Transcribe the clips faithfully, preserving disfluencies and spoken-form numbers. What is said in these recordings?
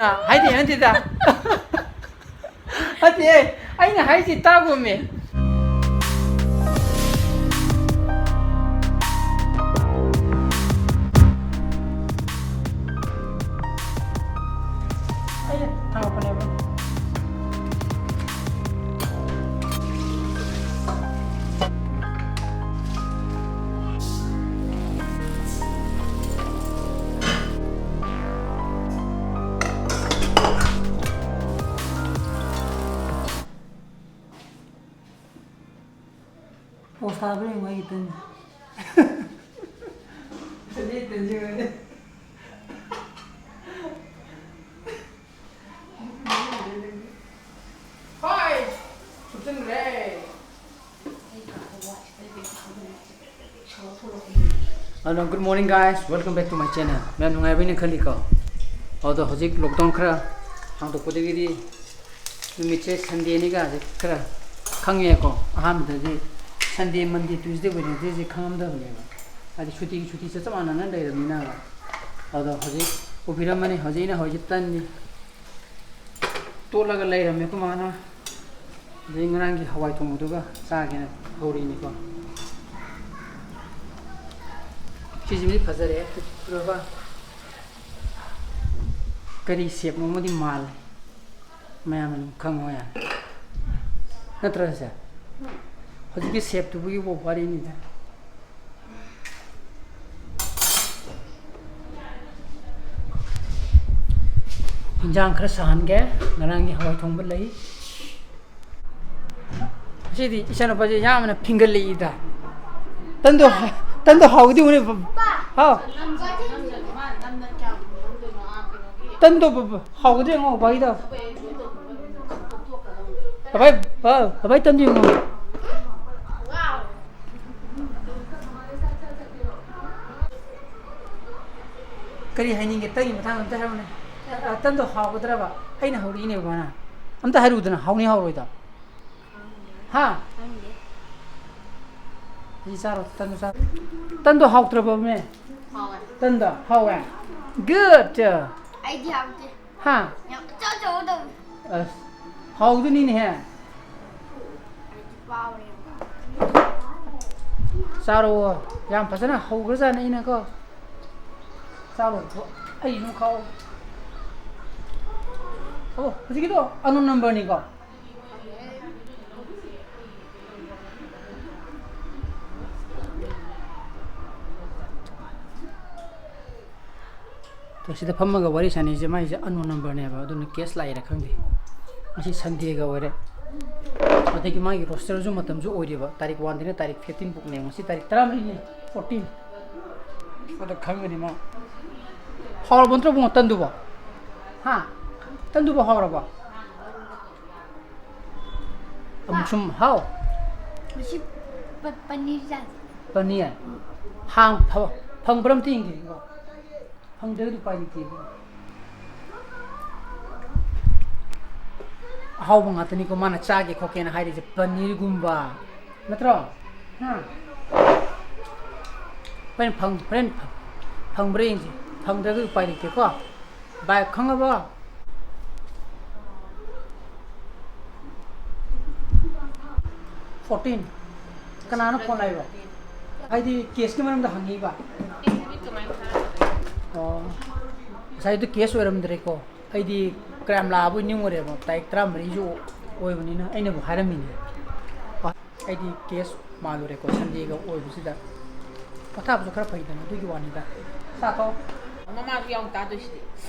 ꯍꯥꯏꯗꯤ ꯅꯠꯇꯦꯗ꯫ ꯅꯠꯇꯦ, ꯑꯩꯅ ꯍꯥꯏꯁꯤ ꯇꯥꯒꯣꯃꯦ꯫ ꯑꯩꯅ ꯊꯥꯡꯒꯠꯄꯅꯦꯕ꯫ ꯑꯣ, ꯁꯥꯕ꯭ꯔꯥ ꯌꯦꯡꯉꯣ ꯑꯩꯒꯤ ꯇꯟ꯫ ꯑꯗꯨꯗꯤ ꯇꯟꯁꯦ ꯌꯦꯡꯉꯣꯅꯦ꯫ ꯍꯣꯏ, ꯊꯨꯞꯆꯤꯟꯈ꯭ꯔꯦ꯫ ꯑꯗꯣ, good morning, guys, welcome back to my channel. ꯃꯌꯥꯝ ꯅꯨꯡꯉꯥꯏꯕꯅ ꯈꯜꯂꯤꯀꯣ꯫ ꯑꯗꯣ, ꯍꯧꯖꯤꯛ lockdown ꯈꯔ ꯍꯥꯡꯗꯣꯛꯄꯗꯒꯤꯗꯤ ꯅꯨꯃꯤꯠꯁꯦ Sundayꯅꯤꯒꯁꯦ ꯈꯔ ꯈꯪꯉꯦꯀꯣ꯫ ꯑꯍꯥꯟꯕꯗꯗꯤ Sunday, Monday, Tuesday, Wednesdayꯁꯦ ꯈꯪꯉꯝꯗꯕꯅꯦꯕ꯫ ꯍꯥꯏꯗꯤ ꯁꯨꯇꯤꯒꯤ ꯁꯨꯇꯤ ꯆꯞ ꯃꯥꯟꯅꯅ ꯂꯩꯔꯕꯅꯤꯅ꯫ ꯑꯗꯣ ꯍꯧꯖꯤꯛ ꯎꯕꯤꯔꯝꯃꯅꯤ, ꯍꯧꯖꯤꯛ ꯑꯩꯅ ꯍꯧꯔꯤꯁꯦ ꯇꯟꯅꯤ꯫ ꯇꯣꯠꯂꯒ ꯂꯩꯔꯝꯃꯦ ꯑꯩꯈꯣꯏ ꯃꯥꯅ꯫ ꯑꯗꯩ ꯉꯔꯥꯡꯒꯤ ꯍꯋꯥꯏ ꯊꯣꯡꯕꯗꯨꯒ ꯆꯥꯒꯦꯅ ꯍꯧꯔꯤꯅꯤꯀꯣ꯫ ꯁꯤꯁꯤꯃꯗꯤ ꯐꯖꯔꯦ꯫ ꯎꯔꯕ? ꯀꯔꯤ shapeꯅꯣ ꯑꯃꯗꯤ ꯃꯥꯜꯂꯦ꯫ ꯃꯌꯥꯝꯅ ꯑꯗꯨꯝ ꯈꯪꯉꯣ ꯌꯥꯔꯦ꯫ ꯅꯠꯇ꯭ꯔ ꯁꯦ? ꯍꯧꯖꯤꯛꯀꯤ shapeꯇꯨꯕꯨꯒꯤ ꯋꯥꯔꯤꯅꯤꯗ꯫ ꯏꯟꯖꯥꯡ ꯈꯔ ꯁꯥꯍꯟꯒꯦ꯫ ꯉꯔꯥꯡꯒꯤ ꯍꯋꯥꯏ ꯊꯣꯡꯕ ꯂꯩ꯫ ꯉꯁꯤꯗꯤ ꯏꯆꯥꯅꯨꯄꯥꯁꯦ ꯌꯥꯝꯅ ꯐꯤꯡꯒꯠꯂꯛꯏꯗ꯫ ꯇꯟꯗꯣ, ꯇꯟꯗꯣ ꯍꯥꯎꯒꯗꯤ ꯎꯅꯦ꯫ ꯍꯥꯎ꯫ ꯇꯟꯗꯣ ꯕ-, ꯕ-, ꯍꯥꯎꯒꯗ꯭ꯔꯥ ꯌꯦꯡꯉꯣ, ꯕꯥꯒꯤꯗꯣ꯫ ꯕꯕꯥꯏ, ꯕ-, ꯕꯕꯥꯏ ꯇꯟꯗꯣ ꯌꯦꯡꯉꯣ꯫ ꯀꯔꯤ ꯍꯥꯏꯅꯤꯡꯒꯦ? ꯇꯟꯒꯤ ꯃꯇꯥꯡꯗ ꯑꯝꯇ ꯍꯥꯏꯔꯛꯎꯅꯦ꯫ ꯑ, ꯇꯟꯗꯣ ꯍꯥꯎꯒꯗ꯭ꯔꯕ? ꯑꯩꯅ ꯍꯧꯔꯛꯏꯅꯦ ꯕꯕꯥꯅ꯫ ꯑꯝꯇ ꯍꯥꯏꯔꯛꯎꯗꯅ, ꯍꯥꯎꯅꯤ ꯍꯥꯎꯔꯣꯏꯗꯣ? ꯍꯥ? ꯈꯪꯗꯦ꯫ ꯁꯤ ꯆꯥꯔꯣ, ꯇꯟꯗꯣ ꯆꯥꯔꯣ꯫ ꯇꯟꯗꯣ ꯍꯥꯎꯇ꯭ꯔꯕꯃꯦ? ꯍꯥꯎꯋꯦ꯫ ꯇꯟꯗꯣ ꯍꯥꯎꯋꯦ? Good! ꯑꯩꯗꯤ ꯍꯥꯎꯇꯦ꯫ ꯍꯥ? ꯌꯥꯝ ꯏꯆꯥꯎ ꯆꯥꯎꯒꯗꯧꯕ꯫ ꯑꯁ, ꯍꯥꯎꯗꯣꯏꯅꯤꯅꯦꯍꯦ꯫ ꯑꯩꯗꯤ ꯄꯥꯕꯅꯦꯕ꯫ ꯆꯥꯔꯣ꯫ ꯌꯥꯝ ꯐꯖꯅ ꯍꯧꯈ꯭ꯔꯖꯥꯠꯅꯤ ꯑꯩꯅꯀꯣ꯫ ꯆꯥꯔꯣ꯫ ꯑꯩꯁꯨ ꯈꯥꯎ꯫ ꯑꯣ, ꯍꯧꯖꯤꯛꯀꯤꯗꯣ unknown numberꯅꯤꯀꯣ꯫ ꯇꯣ, ꯁꯤꯗ ꯐꯝꯃꯒ ꯋꯥꯔꯤ ꯁꯥꯟꯅꯩꯁꯦ, ꯃꯥꯏꯁꯦ unknown numberꯅꯦꯕ, ꯑꯗꯨꯅ cash ꯂꯥꯛꯏꯔꯥ ꯈꯪꯗꯦ꯫ ꯉꯁꯤ Sundayꯒ ꯑꯣꯏꯔꯦ, ꯑꯗꯒꯤ ꯃꯥꯒꯤ rosterꯁꯨ ꯃꯇꯝꯁꯨ ꯑꯣꯏꯔꯦꯕ, ꯇꯥꯔꯤꯛ oneꯗꯒꯤꯅ ꯇꯥꯔꯤꯛ fifteen ꯐꯥꯎꯅꯦ꯫ ꯉꯁꯤ ꯇꯥꯔꯤꯛ ꯇꯔꯥꯃꯔꯤꯅꯦ, fourteen꯫ ꯑꯗꯣ ꯈꯪꯒꯅꯤ ꯃꯥ꯫ ꯍꯥꯎꯔꯕ ꯅꯠꯇ꯭ꯔꯣ ꯏꯕꯨꯡꯉꯣ, ꯇꯟꯗꯨꯕꯣ? ꯍꯥ? ꯇꯟꯗꯨꯕꯣ ꯍꯥꯎꯔꯕꯣ? ꯑꯃꯨꯛ ꯁꯨꯝ ꯍꯥꯎ꯫ ꯉꯁꯤ ꯄ-, ꯄꯅꯤꯔ ꯆꯥꯁꯦ꯫ ꯄꯅꯤꯔ? ꯍꯥꯡ-, ꯐ-, ꯐꯪꯕ꯭ꯔꯥ ꯑꯝꯇ ꯌꯦꯡꯒꯦ꯫ ꯐꯪꯗ꯭ꯔꯒꯗꯤ ꯎꯄꯥꯏ ꯂꯩꯇꯦ꯫ ꯑꯍꯥꯎꯕ ꯉꯥꯛꯇꯅꯤꯀꯣ ꯃꯥꯅ ꯆꯥꯒꯦ ꯈꯣꯠꯀꯦꯅ ꯍꯥꯏꯔꯤꯁꯦ, ꯄꯅꯤꯔꯒꯨꯝꯕ, ꯅꯠꯇ꯭ꯔꯣ? ꯍꯥ? ꯍꯣꯔꯦꯟ ꯐꯪ-, ꯍꯣꯔꯦꯟ ꯐꯪ-, ꯐꯪꯕ꯭ꯔꯥ ꯌꯦꯡꯁꯤ꯫ ꯐꯪꯗ꯭ꯔꯒꯗꯤ ꯎꯄꯥꯏ ꯂꯩꯇꯦꯀꯣ꯫ ꯚꯥꯏ, ꯈꯪꯉꯕꯣ? Fourteen꯫ ꯀꯅꯥꯅꯣ phone ꯂꯥꯛꯏꯕꯣ? ꯍꯥꯏꯗꯤ caseꯀꯤ ꯃꯔꯝꯗ ꯍꯪꯉꯤꯕ꯫ ꯑꯣ, ꯉꯁꯥꯏꯗꯣ case ꯑꯣꯏꯔꯝꯗ꯭ꯔꯦꯀꯣ꯫ ꯑꯩꯗꯤ crime ꯂꯥꯛꯑꯕꯣꯏ ꯅꯤꯡꯉꯨꯔꯦꯕ꯫ ꯇꯥꯔꯤꯛ ꯇꯔꯥꯃꯔꯤꯁꯨ ꯑꯣꯏꯕꯅꯤꯅ ꯑꯩꯅꯕꯨ ꯍꯥꯏꯔꯝꯃꯤꯅꯦ꯫ ꯑꯩꯗꯤ case ꯃꯥꯜꯂꯨꯔꯦꯀꯣ, Sundayꯒ ꯑꯣꯏꯕꯁꯤꯗ꯫ ꯄꯣꯊꯥꯕꯁꯨ ꯈꯔ ꯐꯩꯗꯅ, ꯑꯗꯨꯒꯤ ꯋꯥꯅꯤꯗ꯫ ꯆꯥꯊꯣꯛ꯫ ꯃꯃꯥꯁꯨ ꯌꯥꯎꯅ ꯇꯥꯗꯣꯏꯁꯤꯗꯤ꯫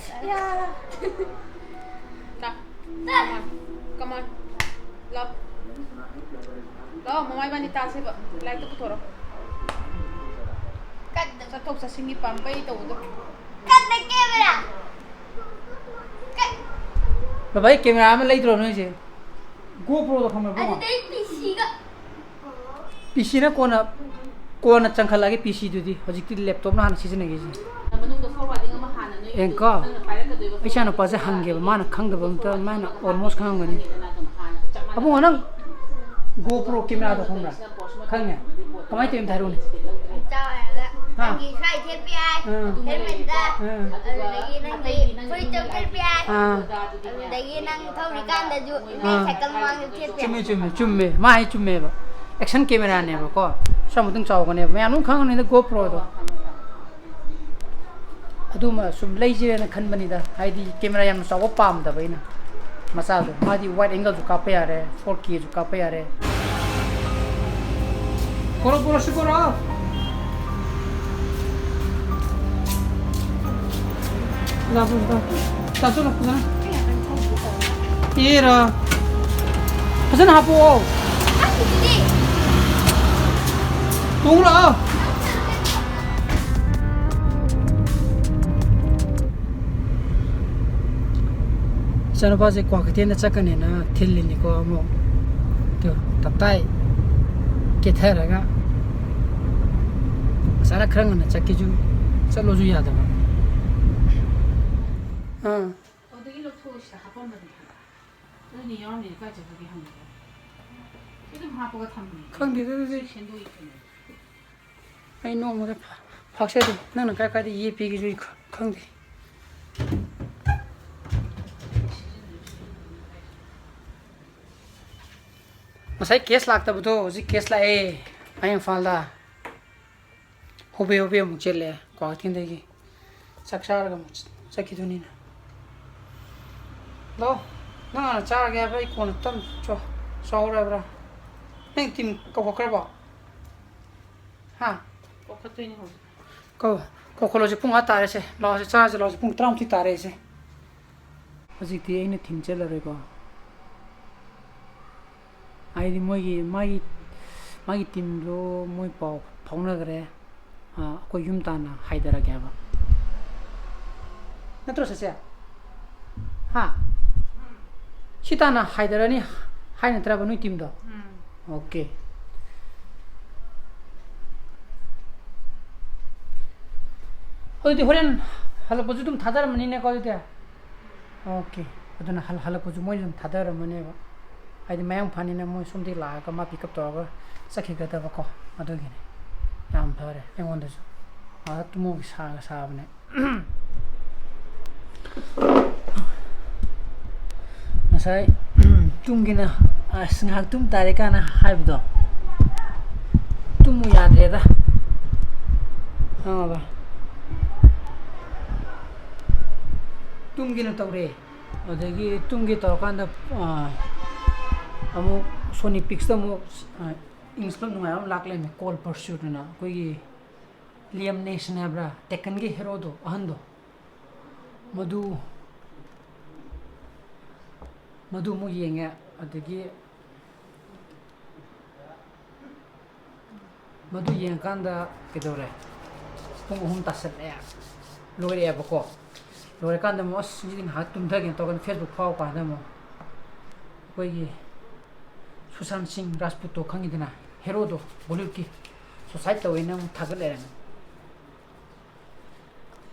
ꯌꯥ꯫ ꯂꯥ꯫ Come on꯫ Come on꯫ ꯂꯥꯎ꯫ ꯂꯥꯎ, ꯃꯃꯥ ꯏꯕꯥꯅꯤ ꯇꯥꯁꯦꯕ꯫ Lightꯇ ꯄꯨꯊꯣꯔꯛꯑꯣ꯫ ꯀꯠꯇ꯫ ꯆꯠꯊꯣꯛ ꯆꯠꯁꯤꯟꯒꯤ ꯄꯥꯝꯕꯩ ꯇꯧꯕꯗꯣ꯫ ꯀꯠꯇ camera꯫ ꯀꯠ꯫ ꯕꯕꯥ, ꯑꯩ camera ꯑꯃ ꯂꯩꯗ꯭ꯔꯣ ꯅꯣꯏꯁꯦ? GoProꯗꯣ ꯈꯪꯕ꯭ꯔꯥ, ꯏꯕꯨꯡꯉꯣ? ꯑꯗꯨꯗꯩ PCꯒ꯫ PCꯅ ꯀꯣꯟꯅ, ꯀꯣꯟꯅ ꯆꯪꯈꯠꯂꯛꯑꯒꯦ PCꯗꯨꯗꯤ꯫ ꯍꯧꯖꯤꯛꯇꯤ laptopꯅ ꯍꯥꯟꯅ ꯁꯤꯖꯤꯟꯅꯒꯦꯁꯦ꯫ ꯃꯅꯨꯡꯗ forwarding ꯑꯃ ꯍꯥꯟꯅ ꯅꯣꯏ ꯌꯦꯡꯀꯣ, ꯅꯪꯅ ꯄꯥꯏꯔꯛꯀꯗꯣꯏꯕ ꯑꯩ ꯏꯆꯥꯅꯨꯄꯥꯁꯦ ꯍꯪꯒꯦꯕ, ꯃꯥꯅ ꯈꯪꯗꯕ ꯑꯝꯇ, ꯃꯥꯅ almost ꯈꯪꯉꯝꯒꯅꯤ꯫ ꯑꯕꯨꯡꯉꯣ, ꯅꯪ GoPro cameraꯗꯣ ꯈꯪꯕ꯭ꯔꯥ? ꯈꯪꯉꯦ? ꯀꯃꯥꯏꯅ ꯇꯧꯔꯤꯅꯣ ꯑꯝꯇ ꯍꯥꯏꯔꯛꯎꯅꯦ꯫ ꯆꯥꯎꯔꯒ꯫ ꯅꯪꯒꯤ ꯁ꯭ꯋꯥꯏ ꯊꯦꯠꯄ ꯌꯥꯏ, ꯑꯥ꯫ ꯍꯦꯜꯃꯦꯠꯇ꯫ ꯑꯥ꯫ ꯑꯗꯨꯗꯒꯤ ꯅꯪꯒꯤ ꯐꯨꯔꯤꯠꯇ ꯊꯦꯠꯄ ꯌꯥꯏ꯫ ꯑꯥ꯫ ꯑꯗꯨꯗꯒꯤ ꯅꯪ ꯊꯧꯔꯤꯀꯥꯟꯗꯁꯨ ꯅꯪ ꯑꯥ꯫ ꯁꯥꯏꯀꯜ ꯃꯃꯥꯡꯗ ꯊꯦꯠꯄ ꯌꯥꯏ꯫ ꯆꯨꯝꯃꯦ, ꯆꯨꯝꯃꯦ, ꯆꯨꯝꯃꯦ꯫ ꯃꯥ ꯍꯥꯏ ꯆꯨꯝꯃꯦꯕ꯫ Action cameraꯅꯦꯕꯀꯣ꯫ ꯁ꯭ꯋꯥꯏ ꯃꯇꯨꯡ ꯆꯥꯎꯒꯅꯦꯕ꯫ ꯃꯌꯥꯝ ꯂꯣꯏ ꯈꯪꯉꯝꯅꯤꯗ GoProꯗꯣ꯫ ꯑꯗꯨꯃ ꯁꯨꯝ ꯂꯩꯁꯤꯔꯅ ꯈꯟꯕꯅꯤꯗ꯫ ꯍꯥꯏꯗꯤ camera ꯌꯥꯝꯅ ꯆꯥꯎꯕ ꯄꯥꯝꯗꯕ ꯑꯩꯅ꯫ ꯃꯆꯥꯗꯣ꯫ ꯃꯥꯗꯤ wide angleꯁꯨ ꯀꯥꯞꯄ ꯌꯥꯔꯦ, four Kꯁꯨ ꯀꯥꯞꯄ ꯌꯥꯔꯦ꯫ ꯄꯣꯔꯛꯑꯣ, ꯄꯣꯔꯛꯑꯣ, ꯁꯤ ꯄꯣꯔꯛꯑꯣ꯫ ꯂꯥꯛꯑꯣ, ꯂꯥꯛꯑꯣ꯫ ꯆꯥꯁꯤꯜꯂꯣ, ꯐꯖꯅ꯫ ꯑꯦꯔꯥ꯫ ꯐꯖꯅ ꯍꯥꯞꯄꯛꯑꯣ꯫ ꯇꯣꯡꯉꯨ ꯂꯥꯛꯑꯣ꯫ ꯏꯆꯥꯅꯨꯄꯥꯁꯦ ꯀ꯭ꯋꯥꯀꯩꯊꯦꯜꯗ ꯆꯠꯀꯅꯦꯅ ꯊꯤꯜꯂꯤꯅꯤꯀꯣ ꯑꯃꯨꯛ꯫ ꯇꯨ, ꯇꯞꯇꯥꯏ ꯀꯦꯊꯔꯒ꯫ ꯉꯁꯥꯏꯅ ꯈꯔ ꯉꯟꯅ ꯆꯠꯀꯦꯁꯨ, ꯆꯠꯂꯣꯁꯨ ꯌꯥꯗꯕ꯫ ꯑꯥ꯫ ꯑꯗꯨꯗꯒꯤ ꯂꯧꯊꯣꯛꯑꯣ, ꯁꯤꯗ ꯍꯥꯞꯄꯝꯕꯅꯦ ꯍꯥꯏꯕ꯫ ꯑꯗꯨꯅꯤ ꯌꯥꯎꯔꯝꯃꯤꯅꯦ, ꯀꯥꯏ ꯆꯠꯈ꯭ꯔꯒꯦ ꯍꯪꯕꯗ꯫ ꯑꯗꯨꯝ ꯍꯥꯞꯄꯒ ꯊꯝꯕꯅꯦ꯫ ꯈꯪꯗꯦꯗ ꯑꯗꯨꯗꯤ꯫ ꯁꯤ ꯁꯦꯟꯗꯣꯛꯏ ꯀꯩꯅꯣ꯫ ꯑꯩ ꯅꯣꯡꯃꯗ ꯐ-, ꯐꯥꯛꯆꯗꯦ꯫ ꯅꯪꯅ ꯀꯥꯏ ꯀꯥꯏꯗ ꯌꯦꯞꯄꯤꯒꯦꯁꯨ ꯑꯩ ꯈ-, ꯈꯪꯗꯦ꯫ ꯉꯁꯥꯏ cash ꯂꯥꯛꯇꯕꯗꯣ ꯍꯧꯖꯤꯛ cash ꯂꯥꯛꯑꯦ꯫ ꯑꯩ ꯏꯝꯐꯥꯜꯗ ꯍꯣꯕꯦ ꯍꯣꯕꯦ ꯑꯃꯨꯛ ꯆꯦꯜꯂꯛꯑꯦ ꯀ꯭ꯋꯥꯀꯩꯊꯦꯜꯗꯒꯤ꯫ ꯆꯥꯛ ꯆꯥꯔꯒ ꯑꯃꯨꯛ ꯆꯠꯈꯤꯗꯣꯏꯅꯤꯅ꯫ ꯂꯥꯛꯑꯣ, ꯅꯪ ꯍꯥꯟꯅ ꯆꯥꯔꯒꯦ ꯍꯥꯏꯕ꯭ꯔꯥ? ꯑꯩ ꯀꯣꯟꯅ ꯇꯞꯅ ꯆꯥꯎ-, ꯆꯥꯎꯔꯣ ꯍꯥꯏꯕ꯭ꯔꯥ? ꯅꯪ ꯇꯤꯝ ꯀꯧꯈꯠꯈ꯭ꯔꯕꯣ? ꯍꯥ? ꯀꯧꯈꯠꯇꯣꯏꯅꯦ ꯍꯧꯖꯤꯛ꯫ ꯀꯧ-, ꯀꯧꯈꯠꯂꯣꯁꯦ, ꯄꯨꯡ ꯑꯥ ꯇꯥꯔꯦꯁꯦ꯫ ꯂꯥꯛꯑꯣꯁꯦ, ꯆꯥꯔꯁꯦ, ꯂꯥꯛꯑꯣꯁꯦ, ꯄꯨꯡ ꯇꯔꯥꯃꯥꯊꯣꯏ ꯇꯥꯔꯦꯁꯦ꯫ ꯍꯧꯖꯤꯛꯇꯤ ꯑꯩꯅ ꯊꯤꯟ ꯆꯠꯂꯔꯣꯏꯀꯣ꯫ ꯍꯥꯏꯗꯤ ꯃꯣꯏꯒꯤ, ꯃꯥꯒꯤ, ꯃꯥꯒꯤ ꯇꯤꯝꯗꯣ ꯃꯣꯏ ꯄꯥꯎ ꯐꯥꯎꯅꯈ꯭ꯔꯦ꯫ ꯑꯥ, ꯑꯩꯈꯣꯏ ꯌꯨꯝ ꯇꯥꯟꯅ ꯍꯥꯏꯊꯔꯒꯦ ꯍꯥꯏꯕ꯫ ꯅꯠꯇ꯭ꯔꯣ, ꯆꯦꯆꯦ? ꯍꯥ? ꯁꯤ ꯇꯥꯟꯅ ꯍꯥꯏꯊꯔꯅꯤ ꯍꯥꯏ ꯅꯠꯇ꯭ꯔꯕ ꯅꯣꯏ ꯇꯤꯝꯗꯣ? ꯎꯝ꯫ OK꯫ ꯑꯗꯨꯗꯤ ꯍꯣꯔꯦꯟ ꯍꯜꯂꯛꯄꯁꯨ ꯑꯗꯨꯝ ꯊꯥꯗꯔꯝꯃꯅꯤꯅꯦꯀꯣ ꯑꯗꯨꯗꯤ? OK꯫ ꯑꯗꯨꯅ ꯍꯜ-, ꯍꯜꯂꯛꯄꯁꯨ ꯃꯣꯏꯅ ꯑꯗꯨꯝ ꯊꯥꯗꯔꯝꯃꯅꯦꯕ꯫ ꯍꯥꯏꯗꯤ ꯃꯌꯥꯡ ꯏꯝꯐꯥꯜꯅꯤꯅ ꯃꯣꯏ ꯁꯣꯝꯗꯒꯤ ꯂꯥꯛꯑꯒ ꯃꯥ pick up ꯇꯧꯔꯒ ꯆꯠꯈꯤꯒꯗꯕꯀꯣ꯫ ꯑꯗꯨꯒꯤꯅꯤ꯫ ꯌꯥꯝ ꯐꯔꯦ ꯑꯩꯉꯣꯟꯗꯁꯨ꯫ ꯑꯥꯗ ꯇꯨꯝꯃꯒ ꯁꯥꯒ ꯁꯥꯕꯅꯦ꯫ ꯉꯁꯥꯏ ꯇꯨꯝꯒꯦꯅ, ꯑꯁ, ꯉꯥꯏꯍꯥꯛ ꯇꯨꯝ ꯇꯥꯔꯦ ꯀꯥꯏꯅ ꯍꯥꯏꯕꯗꯣ, ꯇꯨꯝꯃꯨ ꯌꯥꯗ꯭ꯔꯦꯗ, ꯈꯪꯉꯕ? ꯇꯨꯝꯒꯦꯅ ꯇꯧꯔꯦ꯫ ꯑꯗꯒꯤ ꯇꯨꯝꯒꯦ ꯇꯧꯔꯀꯥꯟꯗ, ꯑꯥ, ꯑꯃꯨꯛ Sony Picsꯇ ꯑꯃꯨꯛ, ꯑꯥ, English ꯐꯤꯂꯝ ꯅꯨꯡꯉꯥꯏꯕ ꯑꯃ ꯂꯥꯛ ꯂꯩꯔꯝꯃꯦ, Cold Pursuitꯅ, ꯑꯩꯈꯣꯏꯒꯤ Liam Neeson ꯍꯥꯏꯕ꯭ꯔꯥ, Takenꯒꯤ heroꯗꯣ, ꯑꯍꯟꯗꯣ, ꯃꯗꯨ, ꯃꯗꯨ ꯑꯃꯨꯛ ꯌꯦꯡꯉꯦ꯫ ꯑꯗꯒꯤ ꯃꯗꯨ ꯌꯦꯡꯉꯀꯥꯟꯗ ꯀꯩꯗꯧꯔꯦ? ꯄꯨꯡ ꯑꯍꯨꯝ ꯇꯥꯁꯜꯂꯛꯑꯦ, ꯂꯣꯏꯔꯛꯑꯦꯕꯀꯣ꯫ ꯂꯣꯏꯔꯀꯥꯟꯗ ꯑꯃꯨꯛ, "ꯑꯁ, ꯁꯤꯗꯤ ꯉꯥꯏꯍꯥꯛ ꯇꯨꯝꯊꯒꯦꯅ" ꯇꯧꯔꯒ Facebook ꯐꯥꯎ ꯀꯥꯟꯗ ꯑꯃꯨꯛ ꯑꯩꯈꯣꯏꯒꯤ ꯁꯨꯁꯥꯟ ꯁꯤꯡ ꯔꯥꯖꯄꯨꯠꯇꯣ ꯈꯪꯉꯤꯗꯅ, heroꯗꯣ, Bollywoodꯀꯤ, suicide ꯇꯧꯋꯦꯅ ꯑꯃꯨꯛ ꯊꯥꯒꯠ ꯂꯩꯔꯝꯃꯦ꯫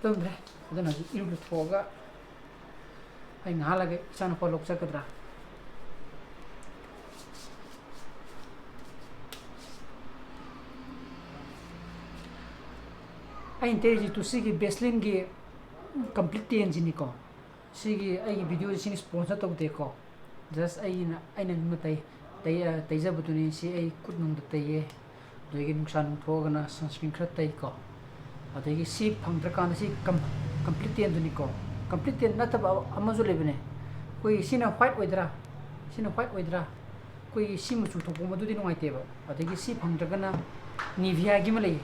ꯇꯨꯝꯗ꯭ꯔꯦ꯫ ꯑꯗꯨꯅ ꯍꯧꯖꯤꯛ ꯏꯔꯨ ꯂꯨꯊꯣꯛꯑꯒ ꯑꯩ ꯉꯥꯏꯍꯥꯛ ꯂꯩꯔꯒ ꯏꯆꯥꯅꯨꯄꯥ ꯂꯧ ꯆꯠꯀꯗ꯭ꯔꯥ? ꯑꯩꯅ ꯇꯩꯔꯤꯁꯤ ꯇꯨ ꯁꯤꯒꯤ Vaseline ꯒꯤ complete ten ꯁꯤꯅꯤꯀꯣ꯫ ꯁꯤꯒꯤ ꯑꯩꯒꯤ videoꯁꯤ ꯁꯤꯅ sponsor ꯇꯧꯗꯦꯀꯣ꯫ Just ꯑꯩꯅ, ꯑꯩꯅ ꯑꯗꯨꯝ ꯇꯩ-, ꯇꯩ-, ꯑ, ꯇꯩꯖꯕꯗꯨꯅꯤ꯫ ꯁꯤ ꯑꯩ ꯈꯨꯠ ꯅꯨꯡꯗ ꯇꯩꯌꯦ꯫ ꯑꯗꯒꯤ ꯅꯨꯡꯁꯥ ꯅꯨꯡꯊꯣꯛꯑꯒꯅ sunscreen ꯈꯔ ꯇꯩꯀꯣ꯫ ꯑꯗꯒꯤ ꯁꯤ ꯐꯪꯗ꯭ꯔꯀꯥꯟꯗ ꯁꯤ com-, complete ten ꯗꯨꯅꯤꯀꯣ꯫ Complete ten ꯅꯠꯇꯕ ꯑꯃꯁꯨ ꯂꯩꯕꯅꯦ꯫ ꯑꯩꯈꯣꯏꯒꯤ ꯁꯤꯅ white ꯑꯣꯏꯗ꯭ꯔꯥ? ꯁꯤꯅ white ꯑꯣꯏꯗ꯭ꯔꯥ? ꯑꯩꯈꯣꯏꯒꯤ ꯁꯤ ꯃꯆꯨ ꯊꯣꯛꯄ ꯃꯗꯨꯗꯤ ꯅꯨꯡꯉꯥꯏꯇꯦꯕ꯫ ꯑꯗꯒꯤ ꯁꯤ ꯐꯪꯗ꯭ꯔꯒꯅ Niveaꯒꯤ ꯑꯃ ꯂꯩꯌꯦ꯫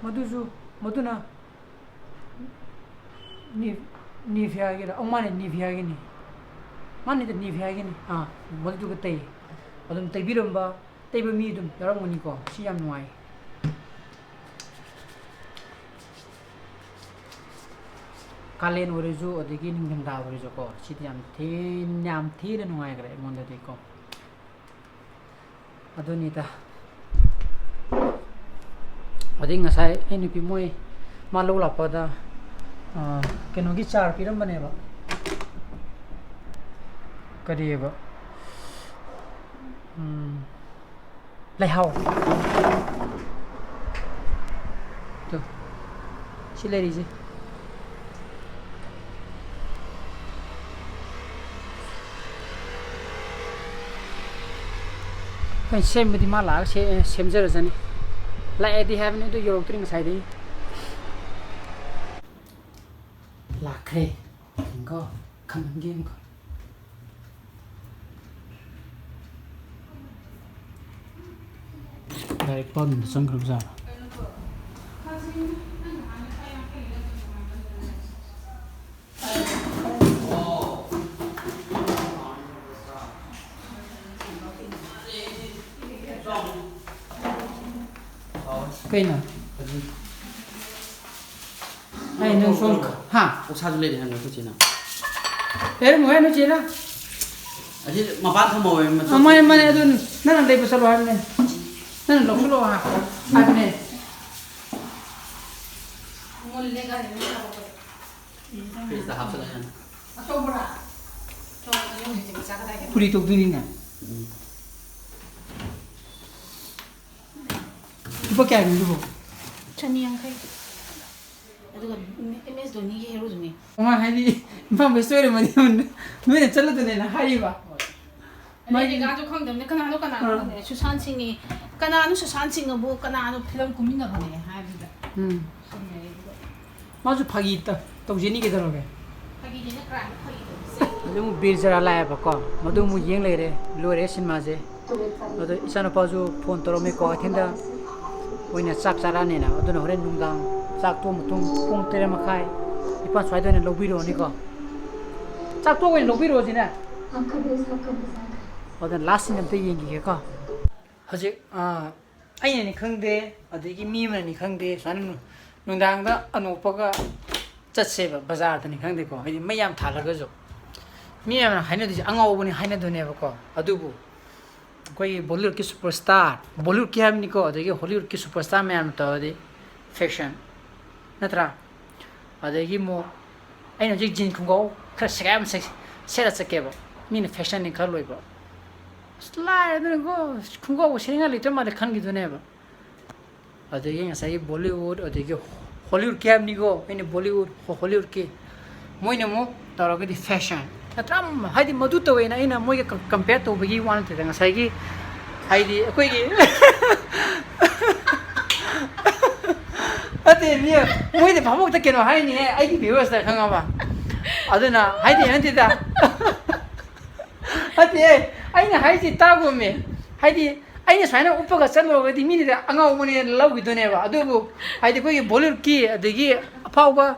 ꯃꯗꯨꯁꯨ, ꯃꯗꯨꯅ ꯅꯤ-, Niveaꯒꯤꯔ? ꯑꯧ, ꯃꯥꯅꯦ, Niveaꯒꯤꯅꯤ꯫ ꯃꯥꯅꯤꯗ, Niveaꯒꯤꯅꯤ꯫ ꯑꯥ, ꯃꯗꯨꯗꯨꯒ ꯇꯩ꯫ ꯑꯗꯨꯝ ꯇꯩꯕꯤꯔꯝꯕ, ꯇꯩꯕ ꯃꯤ ꯑꯗꯨꯝ ꯌꯥꯎꯔꯝꯒꯅꯤꯀꯣ꯫ ꯁꯤ ꯌꯥꯝ ꯅꯨꯡꯉꯥꯏ꯫ ꯀꯥꯂꯦꯟ ꯑꯣꯏꯔꯁꯨ, ꯑꯗꯒꯤ ꯅꯤꯡꯊꯝꯊꯥ ꯑꯣꯏꯔꯁꯨꯀꯣ, ꯁꯤꯗꯤ ꯌꯥꯝ ꯊꯤ-, ꯌꯥꯝ ꯊꯤꯅ ꯅꯨꯡꯉꯥꯏꯈ꯭ꯔꯦ ꯑꯩꯉꯣꯟꯗꯗꯤꯀꯣ꯫ ꯑꯗꯨꯅꯤꯗ꯫ ꯑꯗꯩ ꯉꯁꯥꯏ ꯑꯩ ꯅꯨꯄꯤ ꯃꯣꯏ ꯃꯥ ꯂꯧ ꯂꯥꯛꯄꯗ, ꯑ, ꯀꯩꯅꯣꯒꯤ ꯆꯥꯔ ꯄꯤꯔꯝꯕꯅꯦꯕ꯫ ꯀꯔꯤꯑꯕ? ꯎꯝ, ꯂꯩꯍꯥꯎ꯫ ꯇꯨ꯫ ꯁꯤ ꯂꯩꯔꯤꯁꯦ꯫ ꯑꯩꯈꯣꯏꯅ ꯁꯦꯝꯕꯗꯤ ꯃꯥ ꯂꯥꯛꯑꯒ ꯁꯦ-, ꯁꯦꯝꯖꯔꯖꯅꯤ꯫ ꯂꯥꯛꯑꯦꯗꯤ ꯍꯥꯏꯕꯅꯤ, ꯑꯗꯨ ꯌꯧꯔꯛꯇ꯭ꯔꯤ ꯉꯁꯥꯏꯗꯒꯤ꯫ ꯂꯥꯛꯈ꯭ꯔꯦ꯫ ꯌꯦꯡꯀꯣ, ꯈꯝꯍꯟꯒꯦ ꯌꯦꯡꯀꯣ꯫ ꯗꯥꯏꯔꯦꯛ ꯄꯥꯟꯗ ꯆꯪꯈ꯭ꯔꯕ ꯖꯥꯠꯂꯣ? ꯀꯩꯅꯣ? ꯑꯩ ꯅꯪ ꯁꯣꯝ-, ꯍꯥ? ꯑꯣꯛꯁꯥꯁꯨ ꯂꯩꯔꯦ ꯍꯥꯏꯕꯅꯦ ꯑꯩꯈꯣꯏ ꯆꯦꯅ꯫ ꯂꯩꯔꯝꯃꯣꯏ ꯍꯥꯏ ꯅꯣꯏ ꯆꯦꯅ꯫ ꯑꯁꯤ ꯃꯄꯥꯟ ꯊꯝꯍꯧꯋꯦ, ꯃꯆꯨ-, ꯑ, ꯃꯥꯅꯦ, ꯃꯥꯅꯦ, ꯑꯗꯨ ꯅꯪꯅ ꯂꯩꯕ ꯆꯠꯂꯣ ꯍꯥꯏꯕꯅꯦ꯫ ꯅꯪꯅ ꯂꯧꯁꯤꯜꯂꯛꯑꯣ ꯍꯥ-, ꯍꯥꯏꯕꯅꯦ꯫ ꯐ꯭ꯔꯤꯖꯇ ꯍꯥꯞꯆꯜꯂ ꯌꯥꯅꯤ꯫ ꯄꯨꯔꯤ ꯇꯧꯗꯣꯏꯅꯤꯅꯦ꯫ ꯎꯝ꯫ ꯂꯨꯄꯥ ꯀꯌꯥꯒꯤꯅꯣ ꯑꯗꯨꯕꯣ? ꯆꯅꯤ ꯌꯥꯡꯈꯩ꯫ ꯑꯗꯨꯒ ꯑꯦꯝ ꯑꯦꯁ ꯙꯣꯅꯤꯒꯤ ꯍꯦꯔꯣꯗꯨꯅꯦ꯫ ꯃꯃꯥ ꯍꯥꯏꯗꯤ ꯏꯝꯐꯥꯜ ꯋꯦꯁ ꯑꯣꯏꯔꯝꯃꯗꯤ ꯅꯣꯏꯅ ꯆꯠꯂꯗꯨꯅꯦꯅ ꯍꯥꯏꯔꯤꯕ꯫ ꯍꯣꯏ꯫ ꯃꯥꯒꯤ ꯑꯃꯦꯔꯤꯀꯥꯁꯨ ꯈꯪꯗꯕꯅꯤ, ꯀꯅꯥꯅꯣ, ꯀꯅꯥꯅꯣ ꯑꯥ꯫ ꯈꯪꯗꯦ꯫ ꯁꯨꯁꯥꯟ ꯁꯤꯡꯅꯤ, ꯀꯅꯥꯅꯣ ꯁꯨꯁꯥꯟ ꯁꯤꯡ ꯑꯕꯨ ꯀꯅꯥꯅꯣ ꯐꯤꯂꯝ ꯀꯨꯝꯃꯤꯟꯅꯕꯅꯦ ꯍꯥꯏꯕꯗꯨꯗ ꯎꯝ꯫ ꯈꯪꯅꯔꯦ ꯑꯗꯨꯒ꯫ ꯃꯥꯁꯨ ꯐꯥꯒꯤ ꯇ-, ꯇꯧꯖꯅꯤ ꯀꯩꯗꯧꯔꯒꯦ? ꯐꯥꯒꯤꯅꯤꯅ crime ꯐꯥꯒꯤ ꯇꯧꯕꯁꯦ꯫ ꯑꯗꯨ ꯑꯃꯨꯛ ꯕꯤꯔ ꯖꯔꯥ ꯂꯥꯛꯑꯦꯕꯀꯣ, ꯃꯗꯨ ꯑꯃꯨꯛ ꯌꯦꯡ ꯂꯩꯔꯦ, ꯂꯣꯏꯔꯦ ꯁꯤꯅꯦꯃꯥꯁꯦ꯫ ꯑꯗꯣ ꯏꯆꯥꯅꯨꯄꯥꯁꯨ ꯐꯣꯟ ꯇꯧꯔꯝꯃꯦꯀꯣ, ꯀꯩꯊꯦꯜꯗ ꯑꯣꯏꯅ ꯆꯥꯛ ꯆꯥꯔꯛꯑꯅꯦꯅ꯫ ꯑꯗꯨꯅ ꯍꯣꯔꯦꯟ ꯅꯨꯡꯗꯥꯡ ꯆꯥꯛ ꯇꯣꯛꯑ ꯃꯇꯨꯡ ꯄꯨꯡ ꯇꯔꯦꯠ ꯃꯈꯥꯏ, ꯅꯤꯄꯥꯟ ꯁ꯭ꯋꯥꯏꯗ ꯑꯣꯏꯅ ꯂꯧꯕꯤꯔꯛꯑꯣꯅꯤꯀꯣ꯫ ꯆꯥꯛ ꯇꯣꯛꯑꯒ ꯑꯣꯏꯅ ꯂꯧꯕꯤꯔꯛꯑꯣ ꯁꯤꯅ꯫ ꯑꯗꯨꯅ last scene ꯑꯝꯇ ꯌꯦꯡꯈꯤꯒꯦꯀꯣ꯫ ꯍꯧꯖꯤꯛ, ꯑꯥ, ꯑꯩꯅꯅꯤ ꯈꯪꯗꯦ, ꯑꯗꯒꯤ ꯃꯤ ꯑꯃꯅꯅꯤ ꯈꯪꯗꯦ, ꯁꯨꯃꯥꯏꯅ ꯅꯨ-, ꯅꯨꯡꯗꯥꯡꯗ ꯑꯅꯣꯛꯄꯒ ꯆꯠꯁꯦꯕ, ꯕꯖꯥꯔꯗꯅꯤ ꯈꯪꯗꯦꯀꯣ, ꯍꯥꯏꯗꯤ ꯃꯩ ꯌꯥꯝ ꯊꯥꯜꯂꯒꯁꯨ꯫ ꯃꯤ ꯌꯥꯝꯅ ꯍꯥꯏꯅꯗꯣꯏꯁꯦ ꯑꯉꯥꯎꯕꯅꯤ ꯍꯥꯏꯅꯗꯣꯏꯅꯦꯕꯀꯣ꯫ ꯑꯗꯨꯕꯨ ꯑꯩꯈꯣꯏꯒꯤ Bollywoodꯀꯤ superstar, Bollywoodꯀꯤ ꯍꯥꯏꯕꯅꯤꯀꯣ, ꯑꯗꯒꯤ Hollywoodꯀꯤ superstar ꯃꯌꯥꯝꯅ ꯇꯧꯔꯗꯤ fashion ꯅꯠꯇ꯭ꯔꯥ? ꯑꯗꯒꯤ ꯑꯃꯨꯛ ꯑꯩꯅ ꯍꯧꯖꯤꯛ jean ꯈꯣꯡꯒ꯭ꯔꯥꯎ ꯈꯔ ꯁꯦꯒꯥꯏ ꯑꯃ ꯁꯦ-, ꯁꯦꯠꯂ ꯆꯠꯀꯦꯕ, ꯃꯤꯅ fashionꯅꯤ ꯈꯜꯂꯣꯏꯕ꯫ ꯑꯁ, ꯂꯥꯏꯔꯗꯅꯀꯣ, ꯈꯣꯡꯒ꯭ꯔꯥꯎꯕꯨ ꯁꯦꯠꯅꯤꯡꯉꯥꯏ ꯂꯩꯇ꯭ꯔ ꯃꯥꯜꯂꯦ ꯈꯟꯈꯤꯗꯣꯏꯅꯦꯕ꯫ ꯑꯗꯒꯤ ꯉꯁꯥꯏꯒꯤ Bollywood, ꯑꯗꯒꯤ ꯍꯣꯂꯤꯋꯨꯗꯀꯤ ꯍꯥꯏꯕꯅꯤꯀꯣ, ꯑꯩꯅ ꯕꯣꯂꯤꯋꯨꯗ, ꯍꯣ-, ꯍꯣꯂꯤꯋꯨꯗꯀꯤ꯫ ꯃꯣꯏꯅ ꯑꯃꯨꯛ ꯇꯧꯔꯒꯗꯤ ꯐꯦꯁꯟ ꯅꯠꯇ꯭ꯔꯥ? ꯍꯥꯏꯗꯤ ꯃꯗꯨ ꯇꯧꯋꯦꯅ ꯑꯩꯅ ꯃꯣꯏꯒ ꯀꯝ-, ꯀꯝꯄꯤꯌꯔ ꯇꯧꯕꯒꯤ ꯋꯥ ꯅꯠꯇꯦꯗ꯫ ꯉꯁꯥꯏꯒꯤ ꯍꯥꯏꯗꯤ ꯑꯩꯈꯣꯏꯒꯤ ꯅꯠꯇꯦ, ꯃꯤ, ꯃꯣꯏꯗꯤ ꯚꯥꯕꯣꯛꯇ ꯀꯩꯅꯣ ꯍꯥꯏꯅꯤꯍꯦ, ꯑꯩꯒꯤ ꯚ꯭ꯌꯨꯋꯔꯁꯇ, ꯈꯪꯉꯕ? ꯑꯗꯨꯅ ꯍꯥꯏꯗꯤ ꯅꯠꯇꯦꯗ꯫ ꯅꯠꯇꯦ, ꯑꯩꯅ ꯍꯥꯏꯁꯤ ꯇꯥꯒꯣꯃꯦ꯫ ꯍꯥꯏꯗꯤ ꯑꯩꯅ ꯁꯨꯃꯥꯏꯅ ꯎꯞꯄꯒ ꯆꯠꯂꯨꯔꯒꯗꯤ ꯃꯤꯅꯗꯤ ꯑꯉꯥꯎꯕꯅꯦꯅ ꯂꯧꯈꯤꯗꯣꯏꯅꯦꯕ꯫ ꯑꯗꯨꯕꯨ ꯍꯥꯏꯗꯤ ꯑꯩꯈꯣꯏꯒꯤ ꯕꯣꯂꯤꯋꯨꯗꯀꯤ ꯑꯗꯒꯤ ꯑꯐꯥꯎꯕ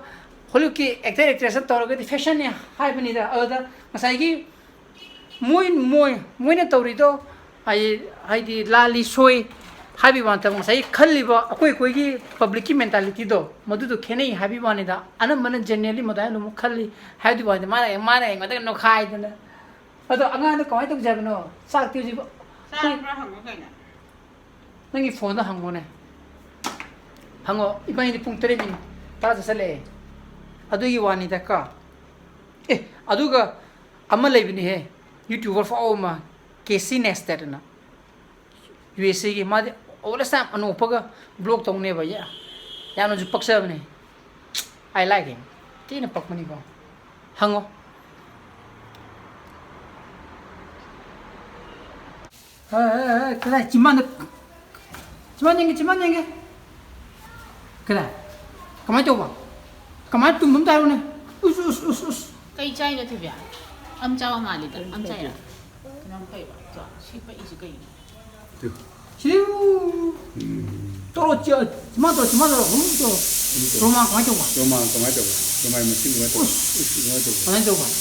ꯍꯣꯂꯤꯋꯨꯗꯀꯤ ꯑꯦꯛꯇꯔ ꯑꯦꯛꯇ꯭ꯔꯦꯁꯇ ꯇꯧꯔꯒꯗꯤ ꯐꯦꯁꯟꯅꯦ ꯍꯥꯏꯕꯅꯤꯗ꯫ ꯑꯗꯨꯗ ꯉꯁꯥꯏꯒꯤ ꯃꯣꯏ, ꯃꯣꯏ, ꯃꯣꯏꯅ ꯇꯧꯔꯤꯗꯣ ꯍꯥꯏꯗꯤ, ꯍꯥꯏꯗꯤ ꯂꯥꯜꯂꯤ, ꯁꯣꯏ ꯍꯥꯏꯕꯒꯤ ꯋꯥ ꯅꯠꯇꯕ, ꯉꯁꯥꯏꯒꯤ ꯈꯜꯂꯤꯕ ꯑꯩꯈꯣꯏ, ꯑꯩꯈꯣꯏꯒꯤ ꯄꯕ꯭ꯂꯤꯛꯀꯤ ꯃꯦꯟꯇꯥꯂꯤꯇꯤꯗꯣ ꯃꯗꯨꯗꯣ ꯈꯦꯠꯅꯩ ꯍꯥꯏꯕꯒꯤ ꯋꯥꯅꯤꯗ꯫ ꯑꯅꯝꯕꯅ ꯖꯦꯅꯔꯦꯜꯂꯤ ꯃꯗꯨꯃꯥꯏꯅ ꯑꯗꯨꯝ ꯈꯜꯂꯤ ꯍꯥꯏꯕꯒꯤ ꯋꯥꯅꯤꯗ꯫ ꯃꯥꯅ, ꯃꯥꯅ ꯑꯩꯉꯣꯟꯗ ꯅꯣꯈꯥꯏꯗꯅ꯫ ꯑꯗꯣ ꯑꯉꯥꯡꯗꯣ ꯀꯃꯥꯏꯅ ꯇꯧꯁꯦ ꯍꯥꯏꯕꯅꯣ? ꯆꯥꯛꯇꯤ ꯍꯧꯖꯤꯛ ꯆꯥꯕ꯭ꯔꯥ ꯍꯪꯉꯣ ꯀꯩꯅꯣ꯫ ꯅꯪꯒꯤ ꯐꯣꯟꯗ ꯍꯪꯉꯣꯅꯦ꯫ ꯍꯪꯉꯣ, ꯏꯕꯥꯅꯤꯗꯤ ꯄꯨꯡ ꯇꯔꯦꯠ ꯃꯤꯅꯤꯠ ꯇꯔꯥ ꯆꯠꯁꯜꯂꯛꯑꯦ꯫ ꯑꯗꯨꯒꯤ ꯋꯥꯅꯤꯗ ꯀꯣ꯫ ꯑꯦ, ꯑꯗꯨꯒ ꯑꯃ ꯂꯩꯕꯅꯤꯍꯦ, ꯌꯨꯇ꯭ꯌꯨꯕꯔ ꯐꯥꯎꯕ ꯑꯃ, ꯀꯦꯁꯤ ꯅꯦꯁꯇꯦꯠ ꯑꯅ, ꯌꯨ ꯑꯦꯁ ꯑꯦꯒꯤ꯫ ꯃꯥꯗꯤ always time ꯑꯅꯣꯛ ꯎꯞꯄꯒ ꯕ꯭ꯂꯣꯛ ꯇꯧꯅꯦꯕ꯫ ꯌꯥ-, ꯌꯥꯝꯅꯁꯨ ꯄꯛꯆꯕꯅꯦ꯫ I like him. ꯊꯤꯅ ꯄꯛꯄꯅꯤꯀꯣ꯫ ꯍꯪꯉꯣ꯫ ꯍꯦ, ꯍꯦ, ꯍꯦ, ꯀꯗꯥꯏ ꯆꯤꯝꯕꯥꯟꯗ, ꯆꯤꯝꯕꯥꯟ ꯌꯦꯡꯒꯦ, ꯆꯤꯝꯕꯥꯟ ꯌꯦꯡꯒꯦ꯫ ꯀꯗꯥꯏ? ꯀꯃꯥꯏꯅ ꯇꯧꯕ? ꯀꯃꯥꯏꯅ ꯇꯨꯝꯕ ꯑꯝꯇ ꯍꯥꯏꯔꯣꯅꯦ꯫ ꯎꯁ, ꯎꯁ, ꯎꯁ, ꯎꯁ꯫ ꯀꯩ ꯆꯥꯏꯅꯣ ꯊꯣꯏꯕꯤ? ꯑꯝ ꯆꯥꯕ ꯃꯥꯜꯂꯤꯗ꯫ ꯑꯝ ꯆꯥꯏꯔꯥ? ꯀꯩꯅꯣꯝ ꯇꯧꯏꯕ꯫ ꯆꯥ, ꯁꯤ ꯄꯛꯏꯁꯤ ꯀꯩꯅꯣ? ꯇꯨ꯫ ꯁꯤꯗꯤ ꯎ-, ꯎꯝ꯫ ꯇꯧꯔꯣ, ꯆꯤ-, ꯆꯤꯝꯕꯥꯟ ꯇꯧꯔꯣ, ꯆꯤꯝꯕꯥꯟ ꯇꯧꯔꯣ, ꯍꯨꯝ ꯇꯧꯔꯣ꯫ ꯍꯨꯝ ꯇꯧꯔꯣ꯫ ꯔꯣꯃꯥꯟ ꯀꯃꯥꯏꯅ ꯇꯧꯕ? ꯔꯣꯃꯥꯟ ꯀꯃꯥꯏꯅ ꯇꯧꯕ? ꯔꯣꯃꯥꯟ ꯃꯁꯤꯡ ꯀꯃꯥꯏꯅ ꯇꯧꯕ? ꯎꯁ꯫ ꯎꯁ, ꯀꯃꯥꯏꯅ ꯇꯧꯕ? ꯀꯃꯥꯏꯅ ꯇꯧꯕ? ꯑꯣ꯫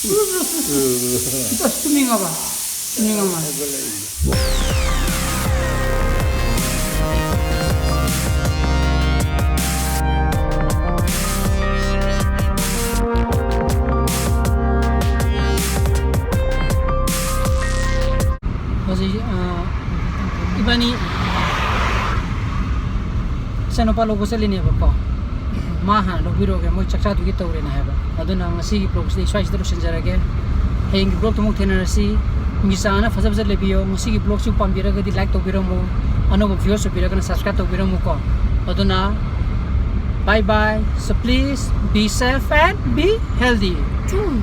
ꯎꯁ, ꯎꯁ, ꯎꯁ, ꯎꯁ꯫ ꯎꯁ꯫ ꯑꯁ, ꯇꯨꯝꯅꯤꯡꯉꯕ? ꯇꯨꯝꯅꯤꯡꯉꯕ? ꯍꯧꯒꯠꯂꯛꯏꯅꯦ꯫ ꯍꯧꯖꯤꯛ, ꯑ, ꯏꯕꯥꯅꯤ ꯏꯆꯥꯅꯨꯄꯥ ꯂꯧꯕ ꯆꯠꯂꯤꯅꯦꯕꯀꯣ꯫ ꯃꯥ ꯍꯥꯟꯅ ꯂꯧꯕꯤꯔꯨꯔꯒꯦ, ꯃꯣꯏ ꯆꯥꯛꯆꯥꯗꯨꯒꯤ ꯇꯧꯔꯦꯅ ꯍꯥꯏꯕ꯫ ꯑꯗꯨꯅ ꯉꯁꯤꯒꯤ vlogꯁꯤꯗꯤ ꯁ꯭ꯋꯥꯏꯁꯤꯗ ꯂꯣꯏꯁꯤꯟꯖꯔꯒꯦ꯫ ꯍꯌꯦꯡꯒꯤ vlogꯇ ꯑꯃꯨꯛ ꯊꯦꯡꯅꯔꯁꯤ꯫ ꯃꯤꯆꯥꯅ ꯐꯖ ꯐꯖ ꯂꯩꯕꯤꯌꯣ꯫ ꯉꯁꯤꯒꯤ vlogꯁꯤ ꯄꯥꯝꯕꯤꯔꯒꯗꯤ like ꯇꯧꯕꯤꯔꯝꯃꯨ꯫ ꯑꯅꯧꯕ viewers ꯑꯣꯏꯕꯤꯔꯒꯅ subscribe ꯇꯧꯕꯤꯔꯝꯃꯨꯀꯣ꯫ ꯑꯗꯨꯅ bye bye. So please be safe and be healthy. True.